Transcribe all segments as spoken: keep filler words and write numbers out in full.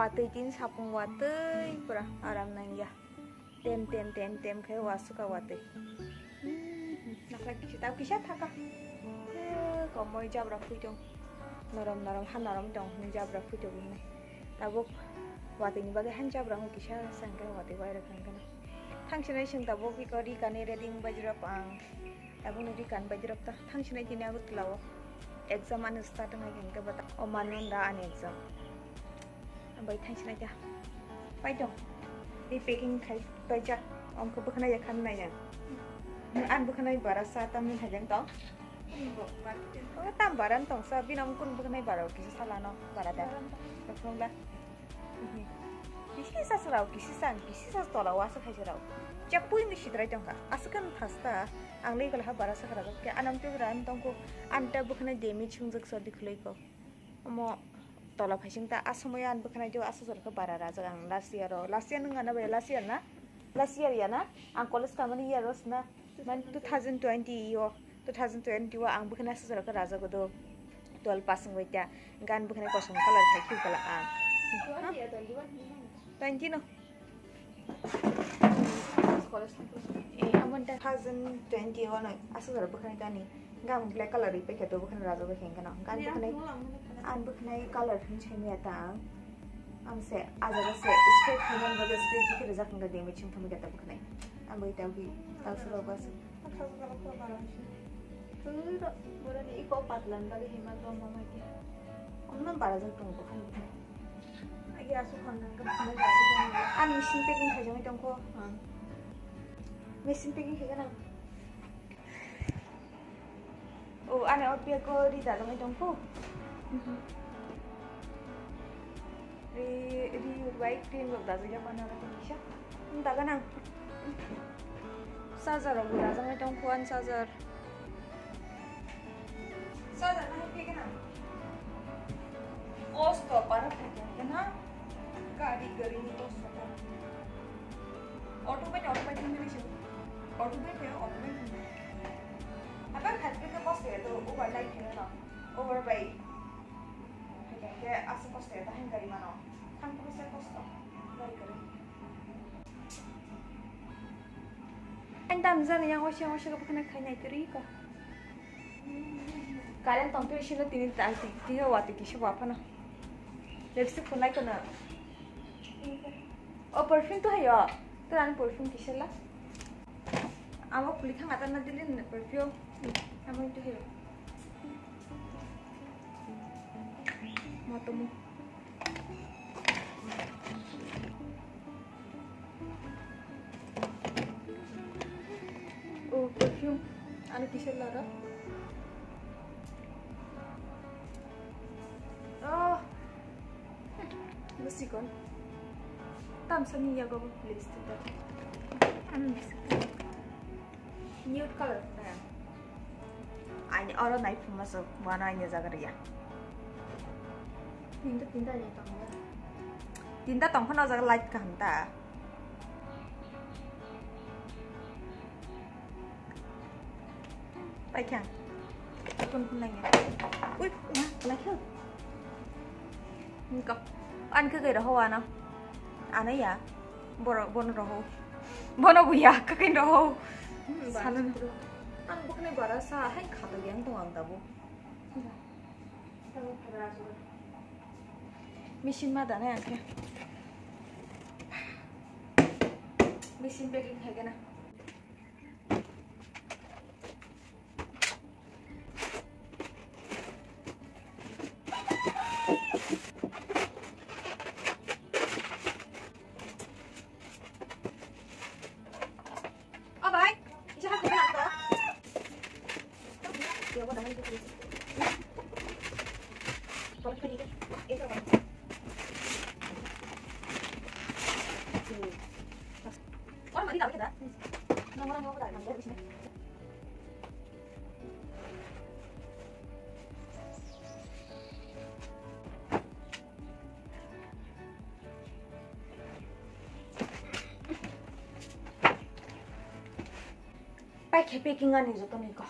Twi tin sapung watwi pura aram nangya. Tem tem tem tem khe wasukha watwi. Hmm, nakha kisa tau kisa thaka. Eh, komoi jabra phui tong. Norom norom ha norom tong hwnwi jabra phui tong hwnwi. Tabuk watwi ni bagwi han jabra hwn kisa sangkhe watwi wairok hwnkheno. Thangsinai sing tabuk iko ri kani ready wngbaijrok ang. Tabukni ri kan baijrok ta thangsinai tini Agartala o exam ani start wngkha hwnkhe bata o manwi da ani exam. Bai thangsinai ta pai tong. Ri packing khai paijak. Omkhe bwkhanai ya khan nai ya. Ani bwkhanai bara sa tamni haijak tong. O tam bara tong sa bini omkun bwkhanai bara kisa salano bara da. Tong la. Kisi sa srao, kisi sa, kisi sa tola o aswk hai srao. Chak pui ni sidrai tongkha. Aswk kan thasta. Ang lei kala ha bara sakha rajak khe anam tei bwra ani tongkho. Ani ta bwkhanai damage wngjak sa dikhwlai kho. Omo tola phaising ta aswk maya ani bwkhanai jo aswk jora khe bara rajak ang last year o. Last year nwng ano bai last year na? Last year ya na? Ang college kamani year o sna. Man two thousand twenty o, two thousand twenty o ang bwkhani aswk jora khe rajago do. Twelve pass wngwi ta. Gan bwkhani kosom colour khai kiu kala ang. Twenty no. Eh, amon ta two thousand twenty o no aswk jora bwkhani gani. Gam black colour ri pekhe to bwkhani rajago khe gana. Gan bwkhani an bwkhani colour hin chhemi ta ang. Ang se ajaga se straight khaimani bagwi straight bikhe rijak hwnka damage wng thangwi khe ta bwkhani. Ang bai ta wi ta suro bas. Ang kha kha kha bara se. Turo boroni iko patlan bagwi hima gom mama khe. Omno bara jang tongo bwkhani bwkhani. Agi asu khang nang kha bwkhani bara jang. Ang machine packing khaijagwi tongkho. Machine packing khaigana. O, ani o bag o ri dajagwi tongkho. Ri, ri bai cream rok dajak ya, bana rok kisa. Daga nang. Charger rok bo dajagwi tongkho, ani charger. Charger na hai phe gana. Os to para phe gana. Gari, gari ni os to. Auto bai, auto bai thang ni se. Auto bai phe, auto bai thang ni. Apa khat phe ke bus ya to overnight khe na. Over bai. Khe asa bus ya ta hang gari mano. Thang phe se bus to. Gari gari. Ang dam jani yang osi osi ko bwkhana khainai turi ko. Current tong twi sino tini ta tini watwi kisa wa phano. Lipstick phunai kono. O perfume to hayo. To ani perfume kisa la. Amo puli khang atan na dilin perfume. Amo to hayo. Motomo. O perfume ani kisa lara. Oh. Musikon. Tamsa ni yago lipstick da. Ani lipstick. Nude color. Ani oro nai phuma so wana ani jaga riya. Tinta tinta ni tong. Tinta tong phano jaga light kaham ta. Paikha. Kun kun nanya. Ui, na, paikha. Niko. An ke gai roho ana. Ana ya. Boro bono roho. Bono buya kakai roho. Salon. Ang bukne bara sa hai khato yang tong ang tabu. Machine ma dana yang ke. Machine packing hai gana. O bai, isa ha kena to. Orang mati tak kita? Nomor nomor dah. Pai khe packing ani joto ni ko.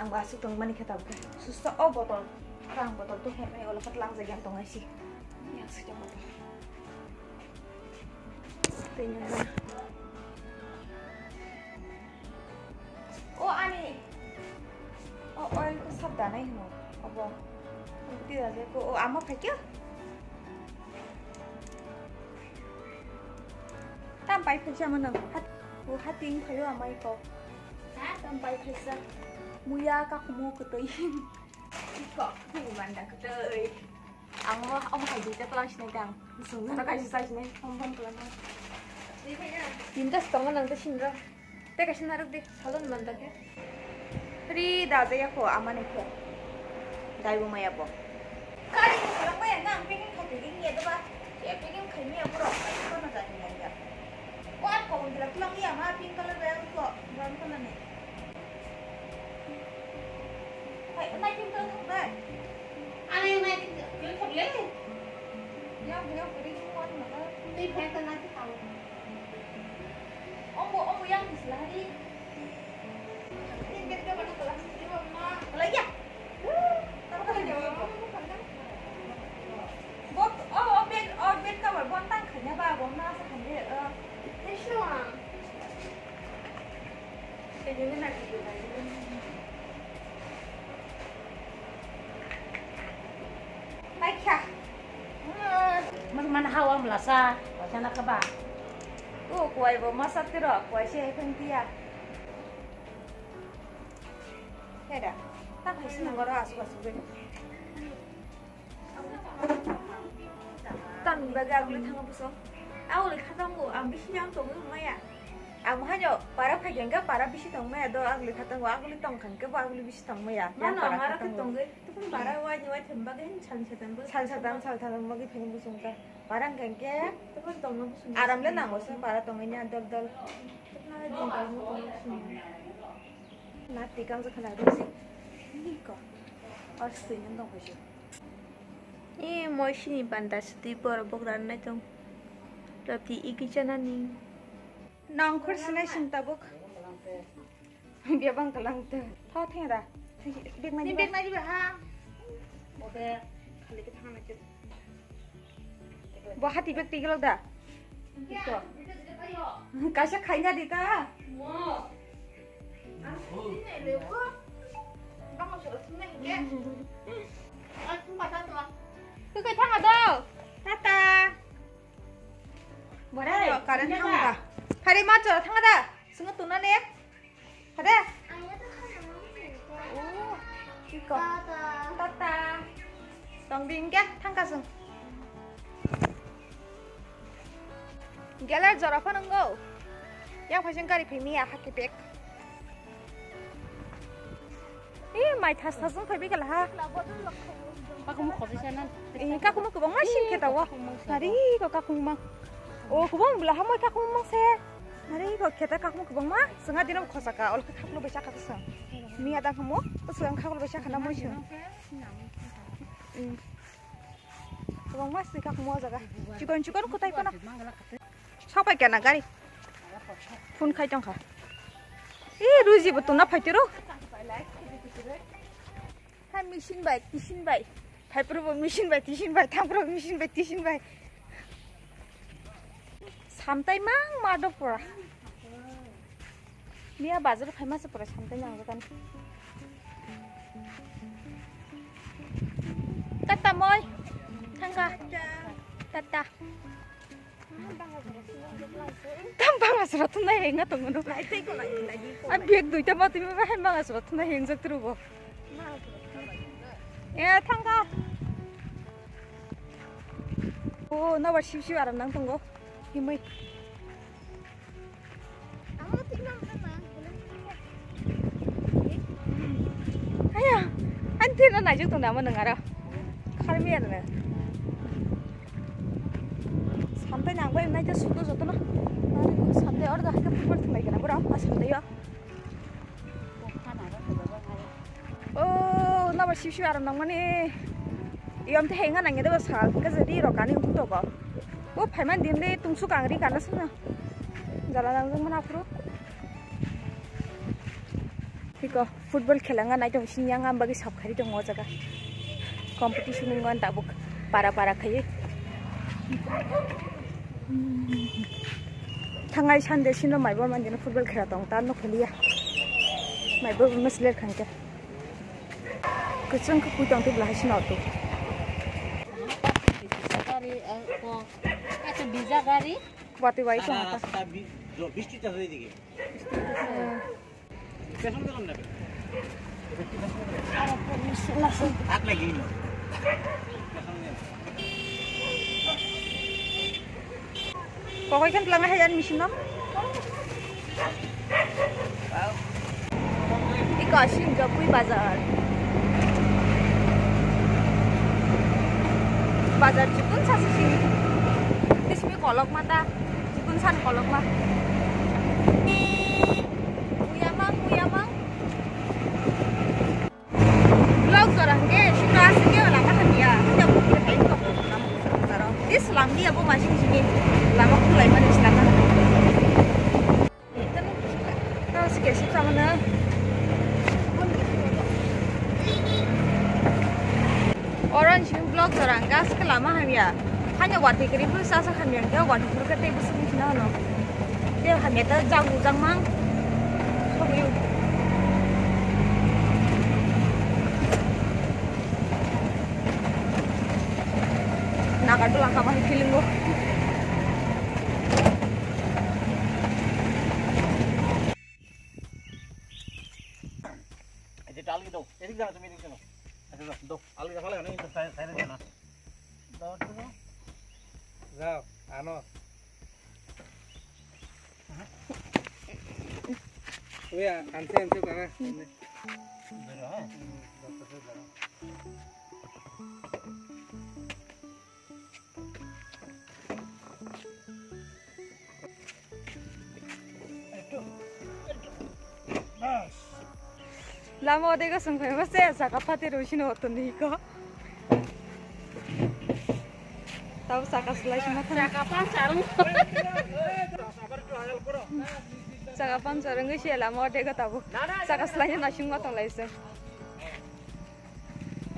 Ang ba aswk tong mani khe tabuk khe. Susto o botol. Rang botol to khe mai ola khat lang jagya tong ai si. Ya, O ani. O oil ko sab danai hino. Obo. Tira je ko o ama phaikya. Tam pai phaisa mano. Hat, o hating phayo amai ko. Tam pai phaisa. Muya ka kumo kotoi. Ko, ni manda kotoi. Ang mo, ang hai dita tlang sinai dang. Sung na kai sai sinai. Hom hom tlang. Tinta setengah nang ta sinra. Te kaisa narwk di, salon man ta khe. Free da jaya kho, amani khe. Dai bo maya bo. Kari ni salang maya na, ang packing kha packing ya doba. Ya packing khai maya borok, kai kono jani ya ya. Ko ang kobon bila tulang ya ma, pink color bai ang ko, brown color ni. Hai, nai pink color thok dai. Ani nai pink color thok le. Ya, ya, green one mata. Tei phai ta nai thok. Ombo, ombo yang di selari. Ini kita mana kelas ini, Mama? Kelas ya? Tahu kan ya? Bot, oh, oh, bed, oh, bed cover, bon tang khanya ba, bon na sa khanya, eh. Ini semua. Ini nak gitu, nak gitu. Paikha. Mas mana hawa melasa, wajana kaba. Oh, kuai bo masa tiro, kuai se khun tia. Heda, tak hai sini ngoro asu asu be. Tam baga aguli thanga buso. Aguli khatango, ang bisi jang tongo maya. Ang mahajo para phai jengga para bisi tong maya do aguli khatango, aguli tong khan ke bo aguli bisi tong maya. Mano, para mara khatango. Tong ge. Tukun bara wai ni wai themba ge hin sal satan bo. Sal satan, sal satan magi phai busung ka. Parang kengke. Tukun tong no busung. Aram le nango se para tong nya dol dol. Tukun na din dol mo tong busung. Na tikang je khana rusi. Ni ko. Ar sui nang dong ko. E moi sini banda siti bor bok ran nai tong. Roti iki chana ni. Nang khur sinai sim tabuk. Bia bang kalang te. Tho theng da. Bag nai. Bag nai ba ha. Ode khali ke thang nai. Bo hati bag tigilok da. Kaisa khaina di ta. Khe khe thang do. Tata. Bore, current thang da. Phari ma chora thang da. Sungo tuna ne. Hade? Oh, iko. Tata. Tata. Tong di hingke thangka sung. Gelar jora phano ngo. Yang phasing gari phimi ya hake pek. Eh, mai thas thas wng phai bikal ha. Kakumu khosai sana. Eh, kakumu kwbangma sim khe tawo. Nari ko kakumu mang. O kwbang bwla ha moi kakumu mang se. Nari ko kheta kakumu kwbangma. Swnga dino khosa ka, ol khe khaklo bai chakha song. Miya dang hamo, o swnga khaklo bai chakha na moi song. Hmm. Kwbangma swi kakumu o jaga. Chikon chikon kwtai kono. Sapai kena gari. Phone khai tongkha. Eh, Ruji bo tuna phaitiro. Hai machine bai, tisin bai. Phaipro bo machine bai, tisin bai. Thampro machine bai, tisin bai. Samtai mang ma do pura. Miya bazar phaima se pura samtai nang kan. Tata moi. Thangka. Tata. Tam bang asra thumna hengna tongo no. Nai tei ko nai nai di ko. A bag duita ma tumi ba hem bang asra thumna hengjak trubo. E thangka. O na ba sip sip aram nang tongo. Himui. Aya, ani twi no naijuk tong da mo nwng aro. Kharmi ano. Samtai nang bai nai ta sudo joto no. Samtai orda hake football thung lai kana bro, a samtai yo. O, nabo sip sip aram nangmani. Iyom te henga nangya debo sal, hingke je ri rok ani hukto bo. O phaiman din de tungsuk ang ri kana suna. Jala nangjak mana aphuru. Hiko football khela wngkha nai tong sini yang ang bagwi sap khari tongo o jaga. Competition wngkha tabuk para para khaiwi. Thangai Sunday sino maibo mandino football khera tong ta no khaliya. Maibo mesler khangke. Kuchung ke pui tong tibla hai sino tu. Gari, eh, ko, eto bija gari. Wati wai ko hata. Kokoi kan pelangga hai admission no? Iko asing jopui bazar. Bazar chikun sasi sini. Tismi kolok mata. Chikun san kolok ma. Uyamang, uyamang. Vlog jora hwnkhe sika aswk khe lama hamya. Hwnkhe bukti hai kok lama kusuk jora. Tis lamdi abo masing simi lama khulai mani sila ka. Tamo sike sip samana. Orange vlog jora hwnkhe aswk khe lama hamya. Hanya watwi kwrwi bwsa sa hamya hwnkhe watwi phuru khe tei bwswk wngkhe na hwno. Tei hamya ta jang ujang mang. Sogwi. Nagar dolang kama feeling o. এই যে ডাল কি দাও, এদিক যাও তুমি, এদিক যাও। আচ্ছা, যাও, দাও। আলু দেখা লাগে না, এই তো সাইডে, সাইডে যাও না। দাও একটু দাও। যাও, আনো। ওই আ-, আনছে, আনছে, দাঁড়া। ধরো, হ্যাঁ। হুম, ধরো, ধরো। Lama o dego song phai mase saka phati rw sino hoton ni ko. Tabo saka slai sima thang. Saka pan sarung. Saka pan sarung si lama o dego tabo. Saka slai na sung ma tong lai se.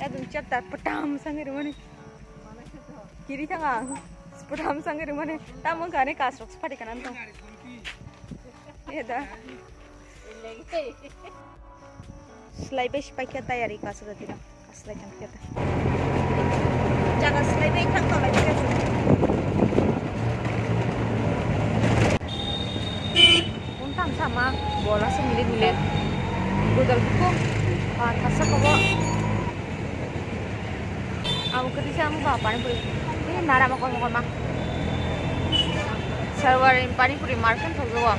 Ekdom chapter patam sangwi rwmani. Kiri thang ang. Patam sangwi rwmani. Tamo wngkha ani kasrok se phati kana tong. Eda. Slai bai sipai khe tayari kasrok dina. Kaslai thang khe ta. Jaga slai bai thang tong lai khe. Bumtang sama bola se milik milik. Gudal buku. Ah, thasa kobo. Abo kwtwi se amo ba pani puri. Ini nara ma kolma kolma. Sarwari pani puri market thok jago.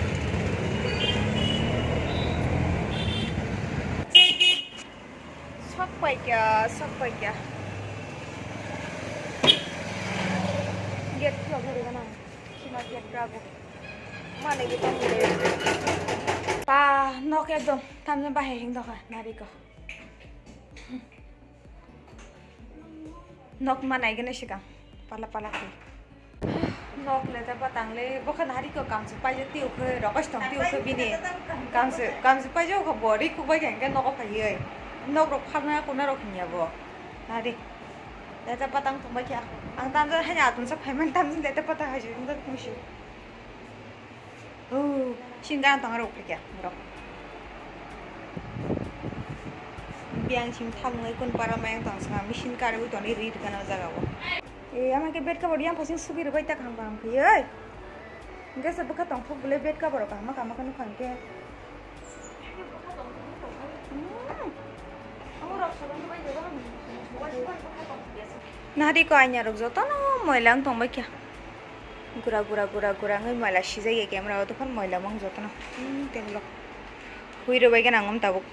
Sok paikya, sok paikya. Gate khulok gori gana. Sima gate rago. Mane gate ang gori. Pa, nok ekdom tamjani bahai hing doka, nari ko. Nok ma naigwno swkang, pala pala khe. Nok le ta batang le, bokha nari ko kamswk paijak tiyok khe, rokoch tong tiyok khe bini. Kamswk, kamswk paijak khe bo ri kuk bai khe hwnkhe nogo phaiwi. Nok rok pharna kuna rok hinya bo. Nari. Leta patang tong bai khe. Ang tamjani haino atumsa phaimani tamjani leta patang hai se wngkha kungsi. Oh, sini gana tong rok phikya, borok. Biang sim thalung ai kun para mayang tong sanga machine kari ui toni rit gana jaga o. Eh, ama ke bed cover yang pasing sugi rwbai ta kaham kaham khe, oi. Hingke se bwkha tong phuk bwle bed cover o kaham kaham khe nukha hingke. Hmm. Nari ko anya rok jotono moila wng tong bai kha. Gura gura gura gura wngwi moila sijak ya camera o, dophano moila mang jotono. Hmm, tei ulo. Hui rwbai gana ang tabuk.